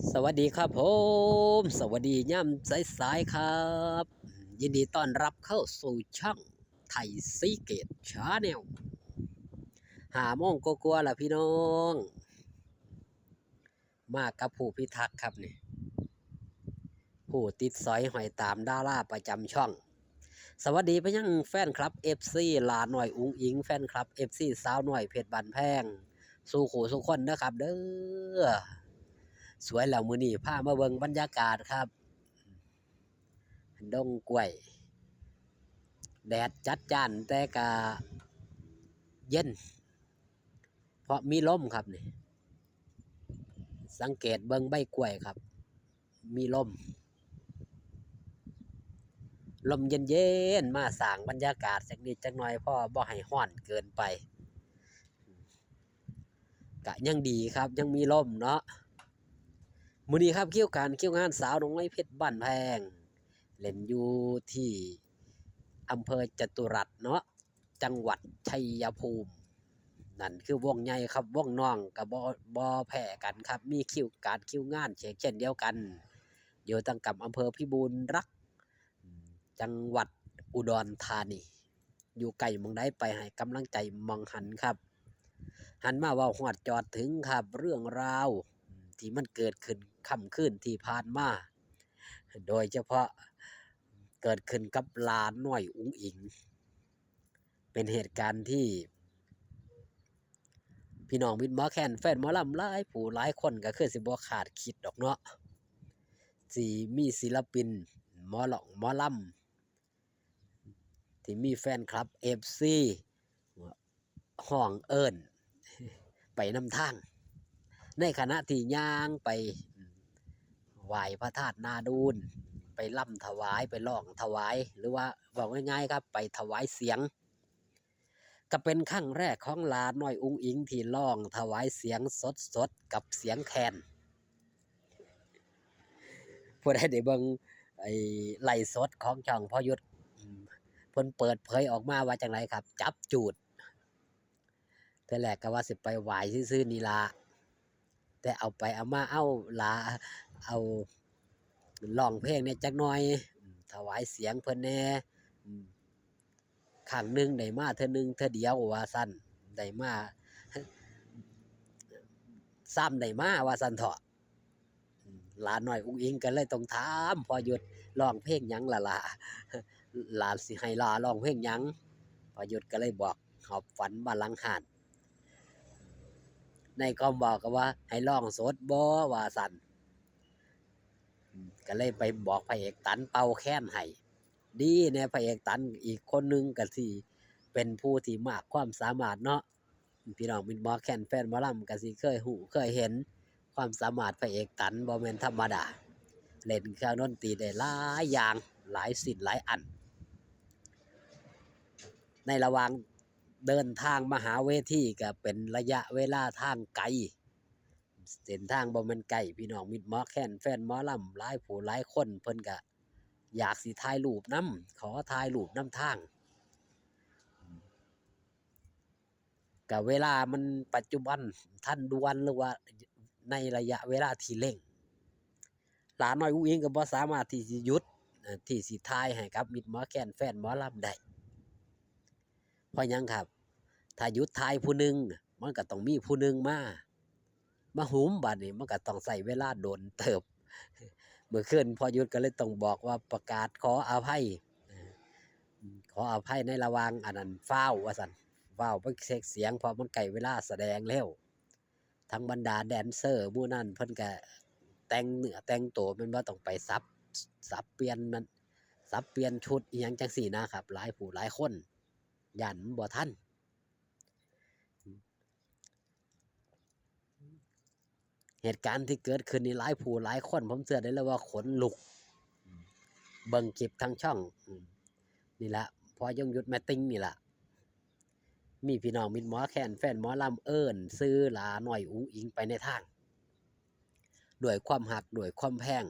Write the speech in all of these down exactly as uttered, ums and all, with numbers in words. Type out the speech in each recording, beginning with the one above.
สวัสดีครับผม สวัสดียามสายๆครับ ยินดีต้อนรับเข้าสู่ช่องไทยซีเกตชาแนล ห้าโมงกว่าๆแล้วพี่น้อง มากับผู้พิทักษ์ครับนี่ ผู้ติดสอยห้อยตามดาราประจำช่อง สวัสดีไปยังแฟนคลับ เอฟซี หลาน้อยอุ๋งอิ๋ง แฟนคลับ เอฟซี สาวน้อยเพชรบ้านแพง สู่คู่สู่คนนะครับเด้อ สวยแล้วมื้อนี้พามาเบิ่งบรรยากาศครับ ดงกล้วย แดดจัดจ้านแต่กะเย็น เพราะมีลมครับนี่ สังเกตเบิ่งใบกล้วยครับ มีลม ลมเย็นๆ มาสร้างบรรยากาศจักนิดจักหน่อย พอบ่ให้ร้อนเกินไป กะยังดีครับ ยังมีลมเนาะ มื้อนี้ครับ คิวการคิวงานสาวน้อยเพชรบ้านแพง เล่นอยู่ที่อำเภอจตุรัสเนาะ จังหวัดชัยภูมิ นั่นคือวงใหญ่ครับ วงน้องกะบ่ บ่แพ้กันครับ มีคิวการคิวงานเช่นเดียวกัน อยู่ทางกับอำเภอพิบูลรักษ์ จังหวัดอุดรธานี อยู่ใกล้หม่องใดไปให้กำลังใจหม่องหั้นครับ หันมาเว้าฮอดจอดถึงครับ เรื่องราวที่มันเกิดขึ้นค่ำคืนที่ผ่านมา โดยเฉพาะเกิดขึ้นกับหลาน้อยอุ๋งอิ๋ง เป็นเหตุการณ์ที่ พี่น้องมิตรหมอแคน แฟนหมอลำหลายผู้หลายคนก็คือสิบ่คาดคิดดอกเนาะ สิมีศิลปินหมอร้องหมอลำ ที่มีแฟนคลับ เอฟซี ฮ้องเอิ้นไปนำทาง ในขณะที่ย่างไปไหว้พระธาตุนาดูน ไปรำถวาย ไปร้องถวาย หรือว่าเว้าง่ายๆครับ ไปถวายเสียง ก็เป็นครั้งแรกของหลาน้อยอุ๋งอิ๋งที่ร้องถวายเสียงสดๆกับเสียงแคน ผู้ใดได้เบิ่งไอ้ไลฟ์สดของช่องพ่อยุทธ อืม เพิ่นเปิดเผยออกมาว่าจั่งใดครับ จับจูด แต่แรกก็ว่าสิไปไหว้ซื่อๆนี่ล่ะ แต่เอาไปเอามา เอ้า หลา เอาร้องเพลงแหน่จักหน่อย อืม ถวายเสียงเพิ่นแหน่ อืม ครั้งหนึ่งได้มาเทื่อหนึ่งเทื่อเดียวว่าซั่น ได้มา ซ้ำได้มาว่าซั่นเถาะ อืม หลาน้อยอุ๋งอิ๋งก็เลยต้องถามพ่อยุทธ ร้องเพลงหยังล่ะหลา หลาสิให้หลาร้องเพลงหยัง พ่อยุทธก็เลยบอก หอบฝันมาหลังห้าน ในความเว้าก็ว่า ให้ร้องสดบ่ ว่าซั่น อืม ก็เลยไปบอกพระเอกตันเป่าแคนให้ ดีแหน่พระเอกตันอีกคนหนึ่งก็สิเป็นผู้ที่มากความสามารถเนาะ พี่น้องมิตรหมอแคน แฟนหมอลำก็สิเคยฮู้เคยเห็นความสามารถพระเอกตัน บ่แม่นธรรมดา เล่นเครื่องดนตรีได้หลายอย่าง หลายสิ่งหลายอัน ในระหว่างเดินทางมาหาเวทีก็เป็นระยะเวลาทางไกล เส้นทางบ่แม่นใกล้ พี่น้องมิตรหมอแคน แฟนหมอลำหลายผู้หลายคนเพิ่นก็อยากสิถ่ายรูปนำ ขอถ่ายรูปนำทาง ก็เวลามันปัจจุบันทันด่วน หรือว่าในระยะเวลาที่เร่ง หลาน้อยอุ๋งอิ๋งก็บ่สามารถที่สิหยุด เอ่อ ที่สิถ่ายให้กับมิตรหมอแคน แฟนหมอลำได้ เพราะหยังครับ ถ้าหยุดถ่ายผู้หนึ่ง มันก็ต้องมีผู้หนึ่งมา มาหุม บาดนี้มันก็ต้องใช้เวลาโดนเติบ มื้อคืนพ่อยุทธก็เลยต้องบอกว่าประกาศขออภัย เอ่อ ขออภัยในระหว่างอันนั้น ฟ้าวว่าซั่น ฟ้าวไปเช็คเสียง เพราะมันใกล้เวลาแสดงแล้ว ทั้งบรรดาแดนเซอร์หมู่นั้นเพิ่นก็แต่งเนื้อแต่งตัวแม่นบ่ ต้องไปสับ สับเปลี่ยนนั่น สับเปลี่ยนชุดอิหยังจั่งซี้นะครับ หลายผู้หลายคน ย้านมันบ่ทัน เหตุการณ์ที่เกิดขึ้นนี่หลายผู้หลายคน ผมเชื่อได้เลยว่าขนลุก เบิ่งคลิปทางช่อง อืม นี่ละ พ่อยงยุทธแม่ติงนี่ละ มีพี่น้องมิตรหมอแคน แฟนหมอลำเอิ้นชื่อหลาน้อยอุ๋งอิ๋งไปในทาง ด้วยความฮัก ด้วยความแพง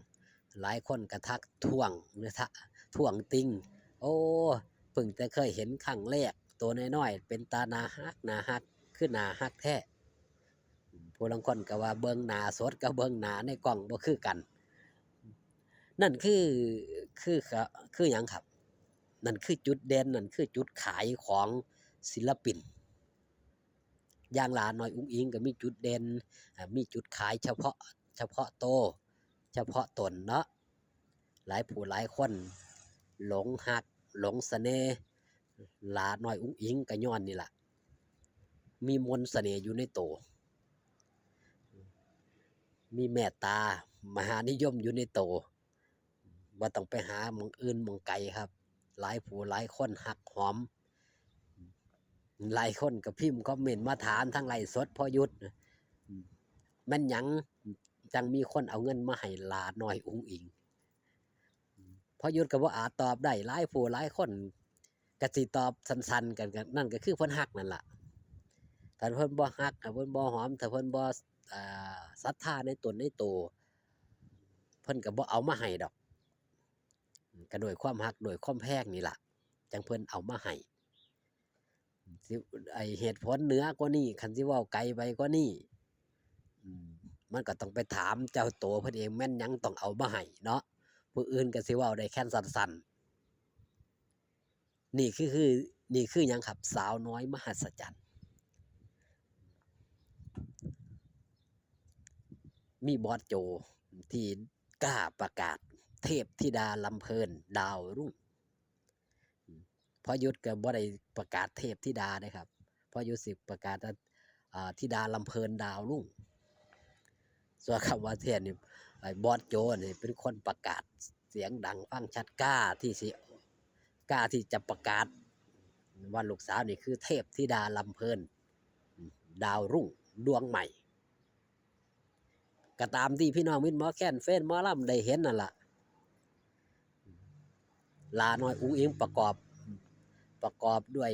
หลายคนก็ทักท้วง หรือทะ- ท้วงติง โอ้ เพิ่งแต่เคยเห็นครั้งแรก ตัวน้อยๆ เป็นตาน่าฮัก น่าฮัก คือน่าฮักแท้ อืม ผู้ลางคนก็ว่าเบิ่งหน้าสดกับเบิ่งหน้าในกล้องบ่คือกัน นั่นคือ คือ คือหยังครับ นั่นคือจุดเด่น นั่นคือจุดขายของศิลปิน อย่างหล้าน้อยอุ๋งอิ๋งก็มีจุดเด่น อ่า มีจุดขายเฉพาะ เฉพาะโต เฉพาะตนเนาะ หลายผู้หลายคนหลงฮัก หลงเสน่ห์หล้าน้อยอุ๋งอิ๋งก็ย้อนนี่ล่ะ มีมนต์เสน่ห์อยู่ในโต มีเมตตามหานิยมอยู่ในโต บ่ต้องไปหาหม่องอื่นหม่องไกลครับ หลายผู้หลายคนฮักหอม หลายคนก็พิมพ์คอมเมนต์มาถามทางไลฟ์สดพ่อยุทธนะ อืม แม่นหยังจั่งมีคนเอาเงินมาให้หล้าน้อยอุ๋งอิ๋ง พ่อยุทธก็บ่อาจตอบได้ หลายผู้หลายคนก็สิตอบสั้นๆ กัน ก็ นั่นก็คือเพิ่นฮักนั่นล่ะ ถ้าเพิ่นบ่ฮัก ถ้าเพิ่นบ่หอม ถ้าเพิ่นบ่ อ่า ศรัทธาในตนในโต เพิ่นก็บ่เอามาให้ดอก ก็ด้วยความฮัก ด้วยความแพงนี่ล่ะ จั่งเพิ่นเอามาให้ สิ ไอ้เหตุผลเหนือกว่านี้ คันสิเว้าไกลไปกว่านี้ อืม มันก็ต้องไปถามเจ้าโตเพิ่นเอง แม่นหยังต้องเอามาให้เนาะ ผู้อื่นก็สิเว้าได้แค่สั้นๆ นี่คือ คือ นี่คือหยังครับ สาวน้อยมหัศจรรย์ มีบอสโจที่กล้าประกาศเทพธิดาลำเพลินดาวรุ่ง พ่อยุทธก็บ่ได้ประกาศเทพธิดาเด้ครับ พ่อยุทธสิประกาศว่า อ่า ธิดาลำเพลินดาวรุ่ง ส่วนคำว่าเทพนี่ ไอ้บอสโจนี่เป็นคนประกาศเสียงดังฟังชัด กล้าที่สิ กล้าที่จะประกาศว่าลูกสาวนี่คือเทพธิดาลำเพลินดาวรุ่งดวงใหม่ ก็ตามที่พี่น้องมิตรหมอแคนแฟนหมอลำได้เห็นนั่นล่ะ หล้าน้อยอุ๋งอิ๋งประกอบ ประกอบด้วย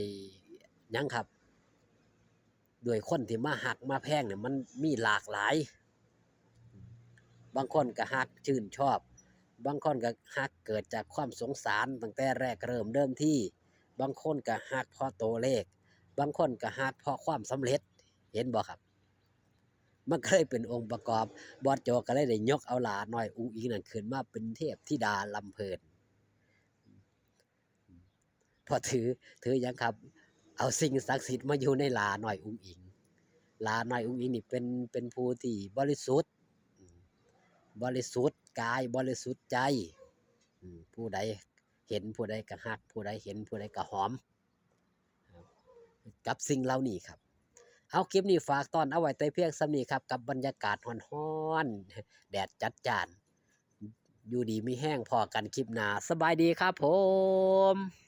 หยังครับ ด้วยคนที่มาฮักมาแพงเนี่ยมันมีหลากหลาย บางคนก็ฮักชื่นชอบ บางคนก็ฮักเกิดจากความสงสารตั้งแต่แรกเริ่มเดิมที บางคนก็ฮักเพราะโตเลข บางคนก็ฮักเพราะความสำเร็จ เห็นบ่ครับ มันก็เลยเป็นองค์ประกอบ บอสโจก็เลยได้ยกเอาหล้าน้อยอุ๋งอิ๋งนั่นขึ้นมาเป็นเทพธิดาลำเพลิน เพราะถือ ถือหยังครับ เอาสิ่งศักดิ์สิทธิ์มาอยู่ในหล้าน้อยอุ๋งอิ๋ง หล้าน้อยอุ๋งอิ๋งนี่เป็น เป็นผู้ที่บริสุทธิ์ บริสุทธิ์กาย บริสุทธิ์ใจ อืม ผู้ใดเห็นผู้ใดก็ฮัก ผู้ใดเห็นผู้ใดก็หอม ครับ กับสิ่งเหล่านี้ครับ เอา คลิปนี้ฝากต้อนเอาไว้แต่เพียงส่ำนี้ครับ กับบรรยากาศฮ้อนๆ แดดจัดจ้าน อยู่ดีมีแฮง พ้อกันคลิปหน้า สบายดีครับผม